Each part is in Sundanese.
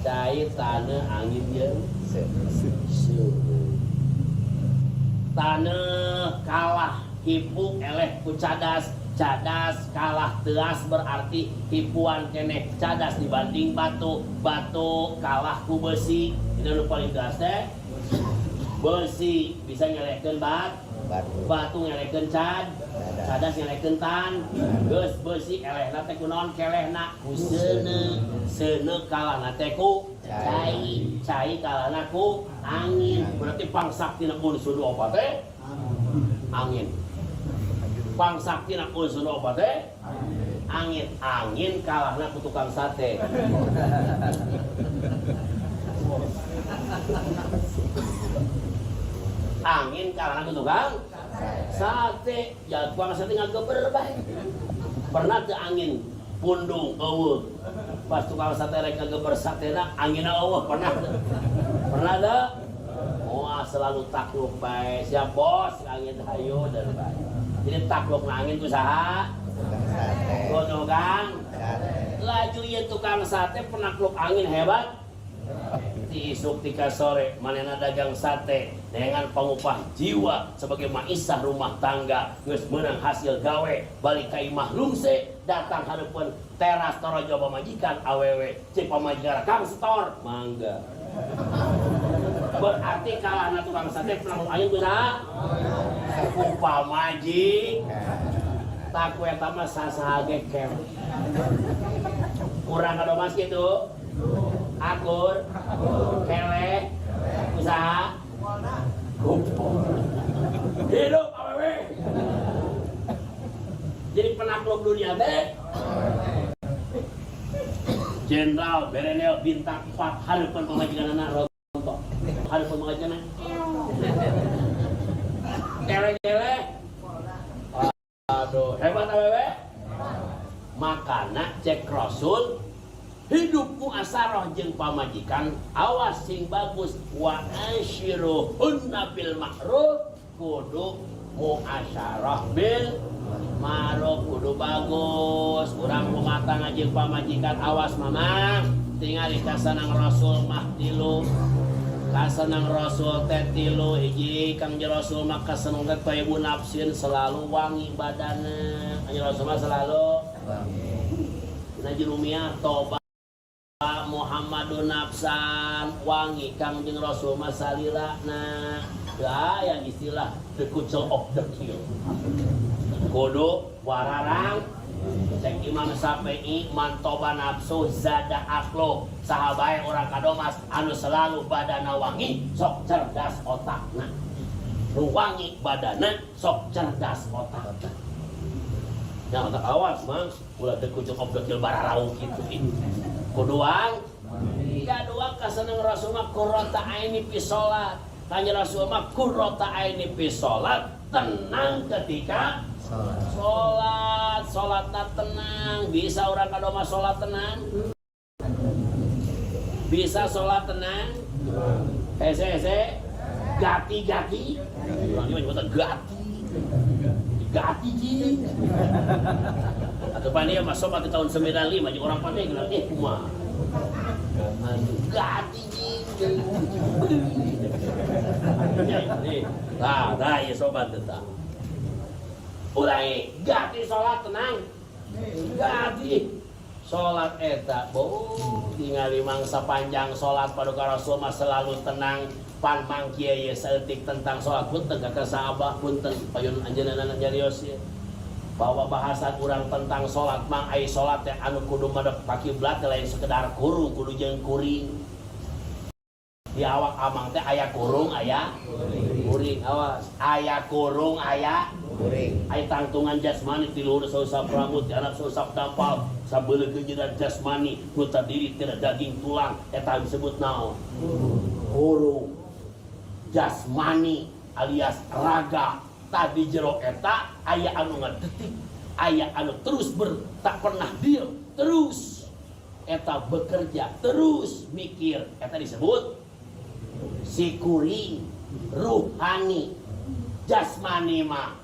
Cai, taneuh, angin jeung seuneu. Taneuh kalah hipu eleh ku cadas, cadas kalah teas, berarti hipuan keneh cadas dibanding batu, batu kalah ku besi. Ini nu paling teas teh besi, bisa ngelehkeun batu. Batu ngelehkeun cadas, ngelehkeun geus besi elehna teh ku naon? Kelehna ku seuneu, seuneu kalahna teh ku cai, cai kalahna ku angin. Berarti pangsaktina unsur opat teh angin. Pangsaktina unsur opat teh angin. Angin kalahna ku tukang sate. Angin kalahna ku tukang sate. Ya, tukang sate ngageber bae. Pernah teu angin pundung eueuh? Pas tukang sate rek ngageber satena, anginna eueuh, pernah teu? Pernah teu? Wah, selalu takluk bae. Siap, bos, angin hayu dan bae. Jadi takluk na angin ku saha? Tukang sate. Ku tukang sate. Laju ieu tukang sate penakluk angin hebat. Ti isuk tika sore manehna dagang sate dengan pangupah jiwa sebagai maisah rumah tangga, geus meunang hasil gawe, balik ka imah lungse, datang hareupeun teras torojo pamajikan awewe, cek pamajikan, "Kang, setor mangga." Berarti kalahna tukang sate penakluk angin ku saha? Ku pamajikan. Tak ku eta mah sasaha ge kem kurang kadomas kitu akur keleh usaha kumpul hidup awewe. Jadi penakluk dunia teh jenderal Berenel bintang 4 hareupeun pamajikanana rontok, hareupeun pamajikanana kele-kele. Aduh, hebat awewe. Makana cek Rasul, hidup muasaroh jeung pamajikan awas sing bagus, wa asyiruhunna bil ma'ruf. Kudu muasyarah bil ma'ruf, kudu bagus urang rumah tangga jeung pamajikan. Awas, Mamang, tingali kasanang Rasul mah tilu. Kasenang Rasul teh tilu. Hiji, Kang Rasul mah kasenang teh thayyibu nafsin, selalu wangi badanna. Kanjeng Rasul mah selalu Najrumiyah toba Muhammadun nafsan, wangi Kangjeng Rasul mah salirana. Ya, yang istilah the kucel of the kill kudu wararang. Cek Imam Syafi'i, man toba nafsu zada aklo. Saha bae orang Kadomas anu selalu badana wangi, sok cerdas otakna. Nu wangi badana sok cerdas otakna. Ya, otak awas, Mang, ulah teu kucel of the kill bararau kitu. Kuduang kedua, kaseneng Rasul mah qurrata aini fi sholat. Kanjeng Rasul mah qurrata aini fi sholat, tenang ketika sholat. Sholat, sholatna tenang. Bisa orang Kadomas sholat tenang? Bisa sholat tenang? Hese hese, gati gati. Orang ini nyebutnya gati gati jing. Atau pani ya masuk di tahun 95 jadi orang pandai bilang, eh, kumaha. Aduh, gati jing. Ya, nih. Nah, nah, ya sobat tetap. Ulangi, gati sholat tenang. Gati sholat eta, bo, tingali mangsa panjang sholat paduka Rasul mah selalu tenang. Pan mang kieu ye saeutik tentang sholat. Punten ka sahabah, punten payun anjeunna nyarios ye. Bahwa bahasan urang tentang sholat, mang, ai sholat teh anu kudu madep ka kiblat teh lain sekedar kurung, kudu jeung kuring. Di awak amang teh aya kurung, aya kuring, awas. Aya kurung, aya kuring. Ai tangtungan jasmani ti luhur sausap rambut, di anak sausap dampal, sabeuleuk jasmani nu terdiri tina daging tulang, eta disebut naon? Kurung. Jasmani alias raga. Tadi jero eta aya anu ngadetik, aya anu terus tak pernah diem, terus eta bekerja, terus mikir, eta disebut si kuring ruhani. Jasmani mah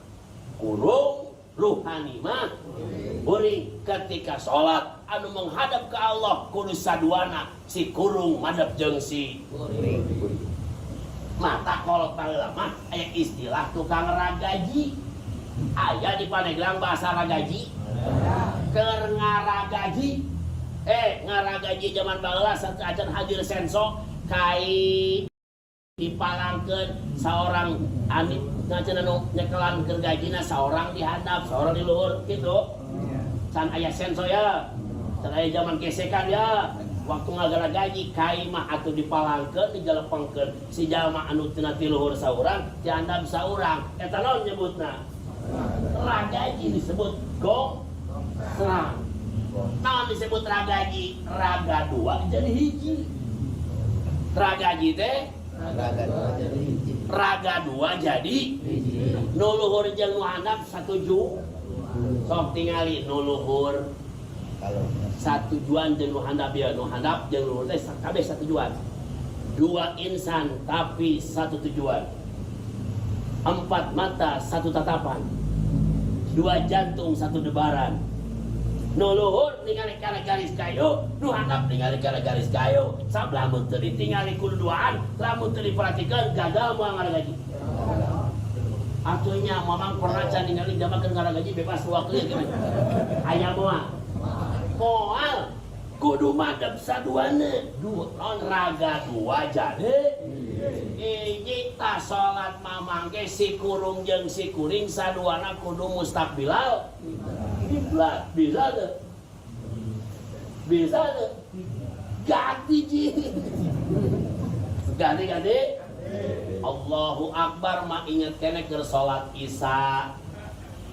kurung, ruhani mah kuring. Ketika sholat Anu menghadap ke Allah kudu saduana, si kurung madep jeung si Kuring. Mata kolot baheula mah aya istilah tukang ragaji. Aya di Pandeglang bahasa ragaji? Keur ngaragaji. Ngaragaji zaman baheula sateuacan hadir senso, kai dipalangkeun saorang anu ngacenah nu nyekelan keur gajina, saorang di handap, saorang di luhur gitu. Can aya senso ya. Can aya zaman gesekan ya. Waktu ngagaragaji kai mah atuh dipalangkeun, dijalepengkeun, si jalma anu tina ti luhur saurang, ti handap saurang. Eta naon nyebutna? Ragaji, disebut gong serang. Naon disebut ragaji? Raga dua jadi hiji. Ragaji teh Raga dua jadi hiji. Raga dua jadi Hiji. Nu luhur jeung nu handap satuju. Sok tingali nu luhur Kalau satujuan jeung nu handap ya, nu handap jeung luhur teh kabeh satujuan. Dua insan tapi satu tujuan. Empat mata satu tatapan. Dua jantung satu debaran. Nu luhur ningali kana garis kayu, nu handap ningali kana garis kayu. Sab lamun teu ditingali ku duaan, lamun teu diperhatikan, gagal moal ngaragaji. Atuh nya mamang pernah can ningali jalma keur ngaragaji bebas waktu gitu. Aya moal? Moal. Kudu madep saduana. Dua non raga dua jadi hiji. Tah, salat mamang ge si kurung jeung si kuring saduana kudu mustaqbilal kiblat. Bisa teu? Bisa teu? Ganti ji. Ganti ganti. Allahu Akbar mah inget keneh keur salat Isya.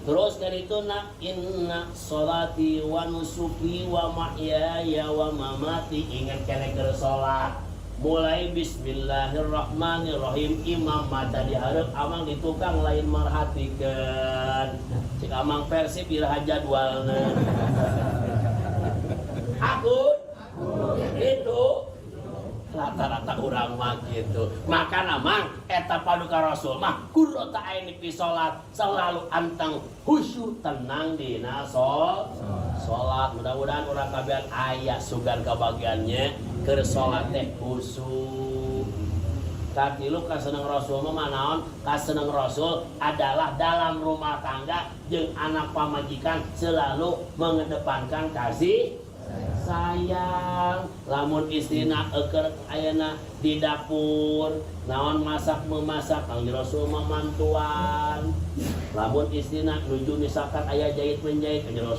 Terus kan itu nak inna sholati wa nusuki wa mahyaya wa mamati, ingat keneh keur salat. Mulai bismillahirrahmanirrahim, imam maca di hareup, amang di tukang lain merhatikeun. Cik amang Persib iraha jadwalna. Aku itu rata-rata urang mah gitu. Maka namang eta paduka Rasul mah qurrata aini fi salat, selalu anteng, khusyuk, tenang dina salat. Mudah-mudahan urang kabehan aya sugan kabagiannya keur salat teh khusyuk. Katilu, kaseneng Rasul mah naon? Kaseneng Rasul adalah dalam rumah tangga jeung anak pamajikan selalu mengedepankan kasih sayang. Lamun istrina eker ayana di dapur naon, masak memasak, Kangjeng Rasul mah mantuan. Lamun istrina nuju misalkan aya jahit menjahit, Kangjeng Rasul